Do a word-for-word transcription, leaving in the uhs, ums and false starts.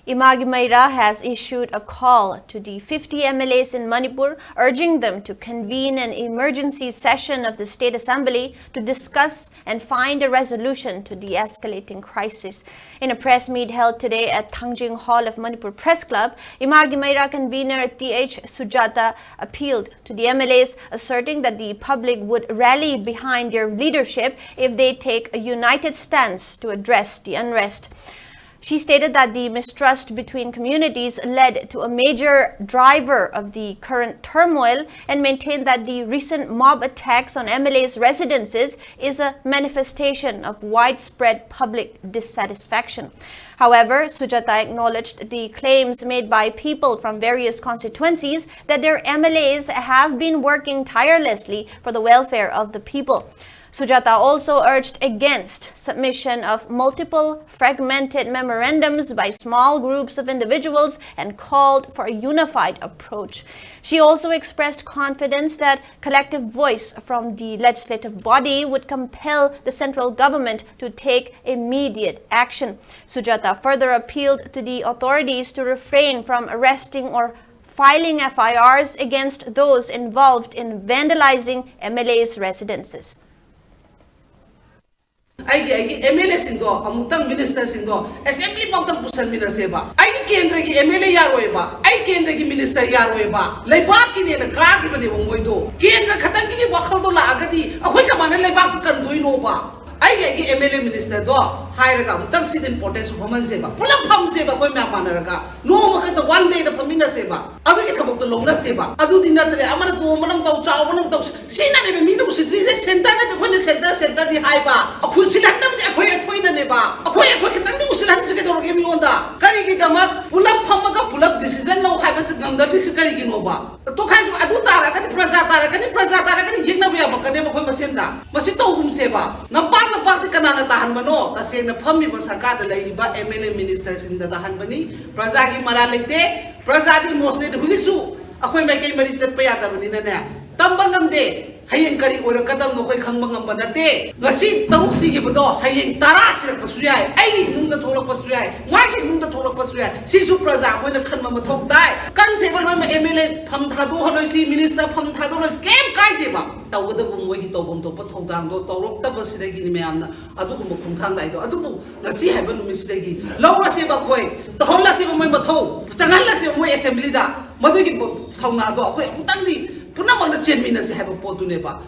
Ima Gimaira has issued a call to the fifty M L As in Manipur, urging them to convene an emergency session of the State Assembly to discuss and find a resolution to the escalating crisis. In a press meet held today at Thangjing Hall of Manipur Press Club, Ima Gimaira convener T H Sujata appealed to the M L As, asserting that the public would rally behind their leadership if they take a united stance to address the unrest. She stated that the mistrust between communities led to a major driver of the current turmoil and maintained that the recent mob attacks on M L As' residences is a manifestation of widespread public dissatisfaction. However, Sujata acknowledged the claims made by people from various constituencies that their M L As have been working tirelessly for the welfare of the people. Sujata also urged against submission of multiple fragmented memorandums by small groups of individuals and called for a unified approach. She also expressed confidence that collective voice from the legislative body would compel the central government to take immediate action. Sujata further appealed to the authorities to refrain from arresting or filing F I Rs against those involved in vandalizing M L As' residences. ꯑꯩꯒꯤ ꯑꯩꯒꯤ M L ꯑꯦꯁꯤꯡꯗꯣ ꯑꯃꯨꯛꯇꯪ ꯃꯤꯅꯤꯁꯇꯔꯁꯤꯡꯗꯣ assembly ꯐꯥꯎꯗꯪ ꯄꯨꯁꯟꯃꯤꯟꯅꯁꯦꯕ꯫ ꯑꯩꯒꯤ ꯀꯦꯟꯗ꯭ꯔꯒꯤ M L A ꯌꯥꯔꯣꯏꯕ, ꯑꯩ ꯀꯦꯟꯗ꯭ꯔꯒꯤ minister ꯌꯥꯔꯣꯏꯕ꯫ ꯂꯩꯕꯥꯛꯀꯤꯅꯦꯅ ꯀꯥꯈꯤꯕꯅꯦꯕ ꯃꯣꯏꯗꯣ꯫ ꯀꯦꯟꯗ꯭ꯔ ꯈꯛꯇꯪꯒꯤ ꯋꯥꯈꯜꯗꯣ ꯂꯥꯛꯑꯒꯗꯤ ꯑꯩꯈꯣꯏ ꯀꯃꯥꯏꯅ ꯂꯩꯕꯥꯛꯁꯦ ꯀꯟꯗꯣꯏꯅꯣꯕ? ꯑꯩꯒꯤ ꯑꯩꯒꯤ ꯑꯦꯝ ꯑꯦꯜ ꯑꯦ ꯃꯤꯅꯤꯁꯇꯔꯗꯣ ꯍꯥꯏꯔꯒ ꯑꯃꯨꯛꯇꯪ ꯁꯤꯠ ꯏꯟ ꯄꯣꯔꯇꯦꯟꯁꯨ ꯐꯝꯍꯟꯁꯦꯕ, ꯄꯨꯂꯞ ꯐꯝꯁꯦꯕ ꯑꯩꯈꯣꯏ ꯃꯌꯥꯝ ꯃꯥꯟꯅꯔꯒ꯫ ꯅꯣꯡꯃ ꯈꯛꯇ ꯋꯥꯟ ꯗꯦꯗ ꯐꯝꯃꯤꯟꯅꯁꯦꯕ꯫ ꯑꯗꯨꯒꯤ ꯊꯕꯛꯇꯣ ꯂꯧꯅꯁꯦꯕ꯫ ꯑꯗꯨꯗꯤ ꯅꯠꯇ꯭ꯔꯦ ꯑꯃꯅ ꯇꯣꯝꯕꯅ ꯑꯃꯨꯛ ꯇꯧ, ꯆꯥꯎꯕꯅ ꯑꯃꯨꯛ ꯇꯧ꯫ ꯁꯤꯅꯅꯦꯕ ꯃꯤꯅ ꯎꯁꯤꯠꯇ꯭ꯔꯤꯁꯦ꯫ ꯁꯦꯟꯇꯔ ꯅꯠꯇꯦ, ꯑꯩꯈꯣꯏꯅ ꯁꯦꯟꯇꯔ ꯁꯦꯟꯇꯔꯗꯤ ꯍꯥꯏꯕ꯫ ꯑꯩꯈꯣꯏ ꯎꯁꯤꯠꯍꯟꯗꯕꯗꯤ ꯑꯩꯈꯣꯏ ꯑꯩꯈꯣꯏꯅꯅꯦꯕ꯫ ꯑꯩꯈꯣꯏ ꯑꯩꯈꯣꯏ ꯈꯤꯇꯪꯗꯤ ꯎꯁꯤꯠꯍꯟꯁꯤ ꯀꯩꯗꯧꯔꯒꯦ ꯃꯤꯉꯣꯟꯗ? ꯀꯔꯤꯒꯤꯗꯃꯛ ꯄꯨꯂꯞ ꯐꯝꯃꯒ ꯄꯨꯂꯞ ꯗꯤꯁꯤꯖꯟ ꯂꯧ ꯍꯥꯏꯕꯁꯦ ꯉꯝꯗꯕꯤꯁꯦ ꯀꯔꯤꯒꯤꯅꯣꯕ? ꯇꯣꯈꯥꯏ ꯑꯗꯨ ꯇꯥꯔꯒꯗꯤ ꯄ꯭ꯔꯖꯥ ꯇꯥꯔꯒꯅꯤ, ꯄ꯭ꯔꯖꯥ ꯇꯥꯔꯒꯅꯤ ꯌꯦꯛꯅꯕ ꯌꯥꯕꯛꯀꯅꯦꯕ ꯑꯩꯈꯣꯏ ꯃꯁꯦꯟꯗ꯫ ꯃꯁꯤ ꯇꯧꯒꯨꯝꯁꯦꯕ꯫ ꯅꯝꯄꯥꯛ ꯅꯝꯄꯥꯛꯇꯤ ꯀꯅꯥꯅ ꯇꯥꯍꯟꯕꯅꯣ? ꯇꯁꯦꯡꯅ ꯐꯝꯃꯤꯕ ꯁꯔꯀꯥꯔꯗ ꯂꯩꯔꯤꯕ ꯑꯦꯝ ꯑꯦꯜ ꯑꯦ ꯃꯤꯅꯤꯁꯇꯔꯁꯤꯡꯗ ꯇꯥꯍꯟꯕꯅꯤ꯫ ꯄ꯭ꯔꯖꯥꯒꯤ ꯃꯔꯥꯜ ꯂꯩꯇꯦ, ꯄ꯭ꯔꯖꯥꯗꯤ ꯏꯃꯣꯁꯅꯦꯜ꯫ ꯍꯧꯖꯤꯛꯁꯨ ꯑꯩꯈꯣꯏ ꯃꯥꯏꯀꯩ ꯃꯔꯤ ꯆꯠꯄ ꯌꯥꯗꯕꯅꯤꯅꯅꯦ, ꯇꯝꯕ ꯉꯝꯗꯦ꯫ ꯍꯌꯦꯡ ꯀꯔꯤ ꯑꯣꯏꯔꯛꯀꯗꯕꯅꯣ ꯑꯩꯈꯣꯏ ꯈꯪꯕ ꯉꯝꯕ ꯅꯠꯇꯦ꯫ ꯉꯁꯤ ꯇꯔꯨꯛ ꯁꯤꯈꯤꯕꯗꯣ ꯍꯌꯦꯡ ꯇꯔꯥ ꯁꯤꯔꯛꯄꯁꯨ ꯌꯥꯏ, ꯑꯩꯒꯤ ꯏꯃꯨꯡꯗ ꯊꯣꯛꯂꯛꯄꯁꯨ ꯌꯥꯏ, ꯃꯥꯒꯤ ꯏꯃꯨꯡꯗ ꯊꯣꯛꯂꯛꯄꯁꯨ ꯌꯥꯏ꯫ ꯁꯤꯁꯨ ꯄ꯭ꯔꯖꯥ ꯑꯩꯈꯣꯏꯅ ꯈꯟꯕ ꯃꯊꯧ ꯇꯥꯏ꯫ ꯀꯟꯁꯦꯕ ꯂꯣꯏꯅꯃꯛ ꯑꯦꯝ ꯑꯦꯜ ꯑꯦ ꯐꯝ ꯊꯥꯗꯣꯛꯍꯜꯂꯣꯏꯁꯤ, ꯃꯤꯅꯤꯁꯇꯔ ꯐꯝ ꯊꯥꯗꯣꯛꯍꯜꯂꯣꯏꯁꯤ, ꯀꯩꯝ ꯀꯥꯏꯗꯦꯕ꯫ ꯇꯧꯒꯗꯕ ꯃꯣꯏꯒꯤ ꯇꯧꯐꯝ ꯊꯣꯛꯄ ꯊꯧꯗꯥꯡꯗꯣ ꯇꯧꯔꯛꯇꯕꯁꯤꯗꯒꯤꯅꯤ ꯃꯌꯥꯝꯅ ꯑꯗꯨꯒꯨꯝꯕ ꯈꯣꯡꯊꯥꯡ ꯂꯥꯛꯏꯗꯣ꯫ ꯑꯗꯨꯕꯨ ꯉꯁꯤ ꯍꯥꯏꯕ ꯅꯨꯃꯤꯠꯁꯤꯗꯒꯤ ꯂꯧꯔꯁꯦꯕ ꯑꯩꯈꯣꯏ, ꯇꯧꯍꯜꯂꯁꯦꯕ ꯃꯣꯏ ꯃꯊꯧ, ꯆꯪꯍꯜꯂꯁꯦꯕ ꯃꯣꯏ ꯑꯦꯁꯦꯝꯕ꯭ꯂꯤꯗ꯫ ꯃꯗꯨꯒꯤ ꯊꯧꯅꯥꯗꯣ ꯑꯩꯈꯣꯏ ꯑꯃꯨꯛꯇꯪꯗꯤ ꯄꯨꯝꯅꯃꯛꯅ ꯆꯦꯟꯃꯤꯟꯅꯁꯦ ꯍꯥꯏꯕ ꯄꯣꯠꯇꯨꯅꯦꯕ꯫